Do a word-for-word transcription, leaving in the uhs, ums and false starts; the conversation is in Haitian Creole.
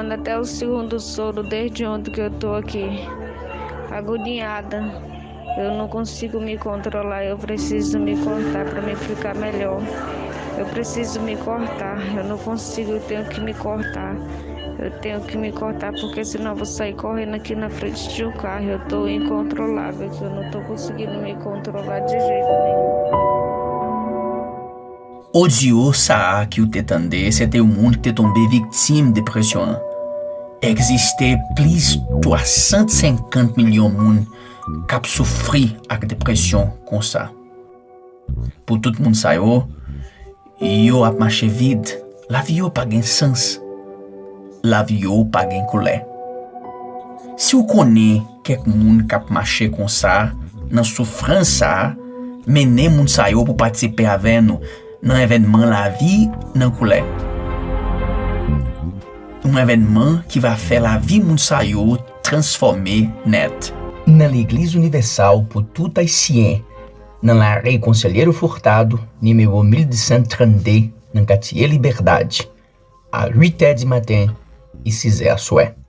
Até o segundo soro, desde ontem que eu tô aqui, agoniada. Eu não consigo me controlar, eu preciso me cortar para me ficar melhor. Eu preciso me cortar, eu não consigo, eu tenho que me cortar. Eu tenho que me cortar porque senão eu vou sair correndo aqui na frente de um carro. Eu tô incontrolável, que eu não tô conseguindo me controlar de jeito nenhum. Odyo sa a ki w te tande, se te yon moun ki te tonbe viktim depresyon an. Egziste plis twa san senkant milyon moun k ap soufri ak depresyon konsa. Pou tout moun sa yo, yo ap mache vid. Lavi yo pa gen sans. Lavi yo pa gen koulè. Si w konnen kèk moun k ap mache konsa nan soufrans sa a, mennen moun sa yo pou patisipe avè nou nan evènman Lavi nan koulè. Yon evènman ki va fè lavi moun sa yo transfòme nèt. Nan Legliz Inivèsal pou tout Ayisyen, nan lari Conselheiro Furtado, nimewo mil cento trannde, nan katye Liberdade, a uit è di maten e sis è aswè.